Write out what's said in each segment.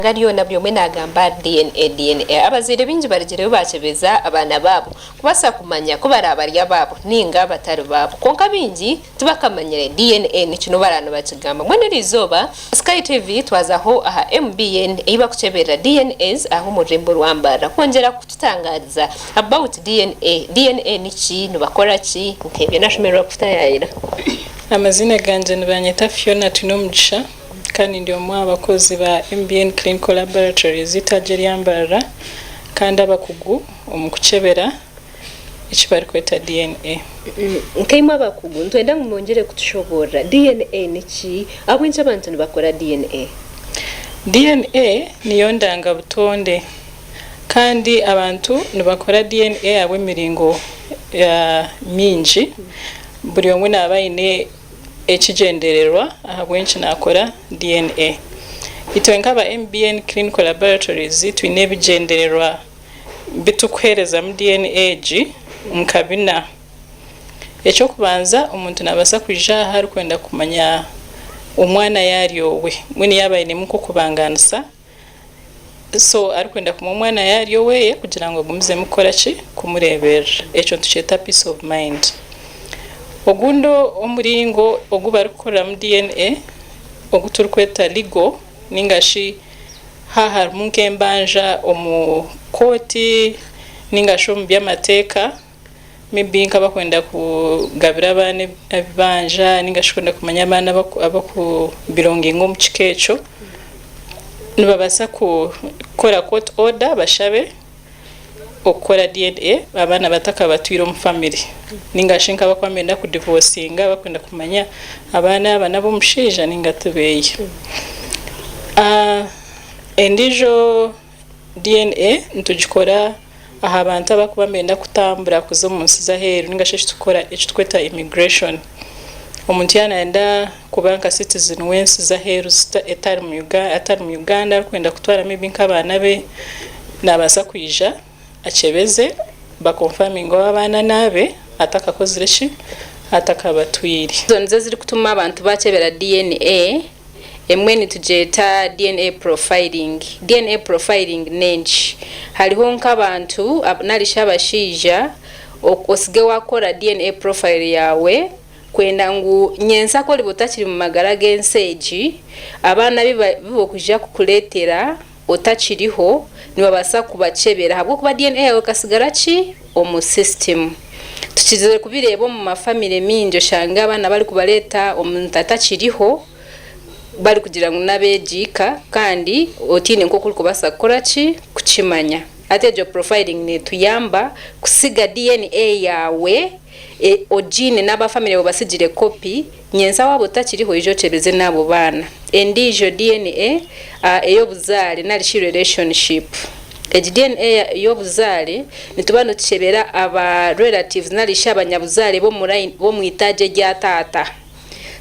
Eihanga ryona buri omwe naagamba DNA, DNA. Abazaire baingi barugireyo baakyebeza abaana baabo kubaasa kumanya ku baraabe bari abaabo nainga batari baabo. Kwonka baingi tibakamanyire DNA niki n'obu baraabe nibakigamba. Mbwenu eri izooba, Sky TV twazaho aha MBN ei barikukyeberera DNAs aha omu rurembo rwa Mbarara kwongyera kututangaariza about DNA. DNA niki? Nibakora ki? Nk'ebyo. Nashemererwa kukutaayaayira. Amaziina gangye nibanyeta Fiona Twinomugisha. Kandi ndi omwe aha bakozi ba MBN Clinical Laboratories eitaagi erya Mbarara kandi abakugu omu kukyebera eki barikweta DNA. Nkaimwe abakugu, nitwenda ngu mwongyere kutushoboorora, DNA niki? Ahabw'enki abantu nibakora DNA? DNA niyo ndangabutonde kandi abantu nibakora DNA ahabw'emiringo mingi. Buri omwe naaba aine Ekigyendererwa ahabw'enki naakora DNA. Itwe nk'aba MBN Clinical Laboratories twine ebigyendererwa bi turikuheerezamu DNA egi nka bina. Eky'okubanza, omuntu naabaasa kwija aha arikwenda kumanya omwana yaaba ari owe, mbwenu yaaba ainemu nk'okubangaanisa, So arikwenda kumanya omwana yaaba ari oweye kugira ngu agumizemu kukora ki? Kumureeberera. Ekyo nitukyeta peace of mind. Ogundi omuringo ogu barikukoreramu DNA ogu turikweta legal ninga shi haaba harimu nk'embanja omu kooti ninga shi omu by'amateeka, Maybe nk'abakwenda kugabira abaana ebibanja ninga shi kwenda kumanya abaana abaku belonginga omu kika ekyo, nibabaasa kukora court order bashabe okukora DNA abaana batakabatwire omu family. Ninga shi nk'abakuba nibenda ku divosinga bakwenda kumanya abaana aba n'ab'omushaija ninga ti beeye. Endiijo DNA nitugikora aha bantu abarikuba nibenda kutambura kuza omu nsi z'aheeru ninga shi eki turikweta immigration. Omuntu yaaba nayenda kuba nka citizen w'ensi z'aheeru atari mu Uganda arikwenda kutwara maybe nk'abaana be, naabaasa kwija akyebeze bakonfaminge oba abaana n'abe atakakozire ki, atakabatwire. Ezo nizo ezirikutuma abantu baakyebera DNA. Emwe nitugyeta DNA profiling. DNA profiling n'enki? Hariho nk'abantu nari shi abashaija osige waakora DNA profile yaawe kwenda ngu nyentsya ku oriba otakiri mu magara g'ensi egi, abaana abu barikwija kukureetera otakiriho nibabaasa kubakyebera ahabw'okuba DNA yaawe ekasigara ki? Omu system. Tukizire kubireeba omu ma family mingi oshange abaana barikubareeta omuntu atakiriho barikugira ngu n'abeegi ka kandi otaine nk'oku orikubaasa kukora ki? Kukimanya. Hati egyo profiling netuyamba kusiga DNA yaawe ogiine n'aba family yaawe obasigire copy Nyentsya waaba otakiriho ija okyebeze n'abo baana. Endiijo DNA ey'obuzaare nari shi relationship. Egi DNA y'obuzaare nituba nitukyebera aba relatives nari shi abanyabuzaare b'omu itaagi erya taata.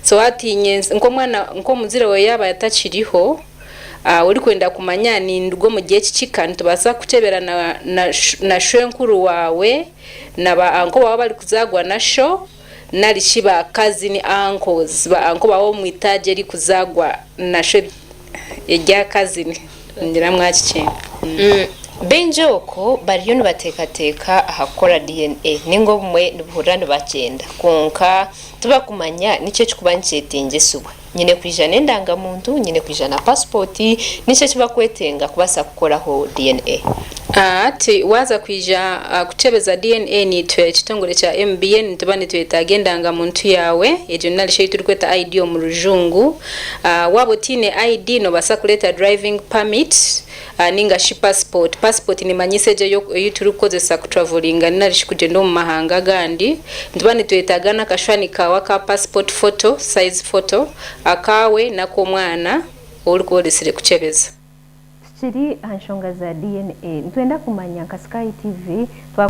So hati nk'omwana nk'omuzaire waawe yaaba atakiriho orikwenda kumanya ninduga omuri eki kika nitubaasa kukyebera na shwenkuru waawe na ba uncle baawe abarikuzaarwa na sho. nari shi ba cousin uncles ba uncle baawe omu itaagi erikuzaarwa na sho erya cousin ningira mwakikyenga. Baingi okwo bariyo nibateekateeka aha kukora DNA ninga obumwe nibuhurira nibakyenda kwonka tibakumanya niki ekirikuba nikyetengyesibwa. Nyine kwija n'endangamuntu, nyine kwija na pasipoti, niki eki barikwetenga kubaasa kukoraho DNA? Hati waaza kwija kukyebeza DNA naitwe ekitongore kya MBN nituba nitwetaaga endangamuntu yaawe, egyo nari shi ei turikweta ID omu rujungu. Waaba otaine ID noobaasa kureeta driving permit ninga shi passport. Passport nimanyisa egyo ei turikukozesa kutravelinga nari shi kugyenda omu mahanga agandi. Nituba nitwetaaga n'akashushani kaawe aka passport photo, size photo, akaawe n'ak'omwana ou orikuba oresire kukyebeza. Tukiri aha nshonga za DNA, nitwenda kumanya nka Sky TV, twa.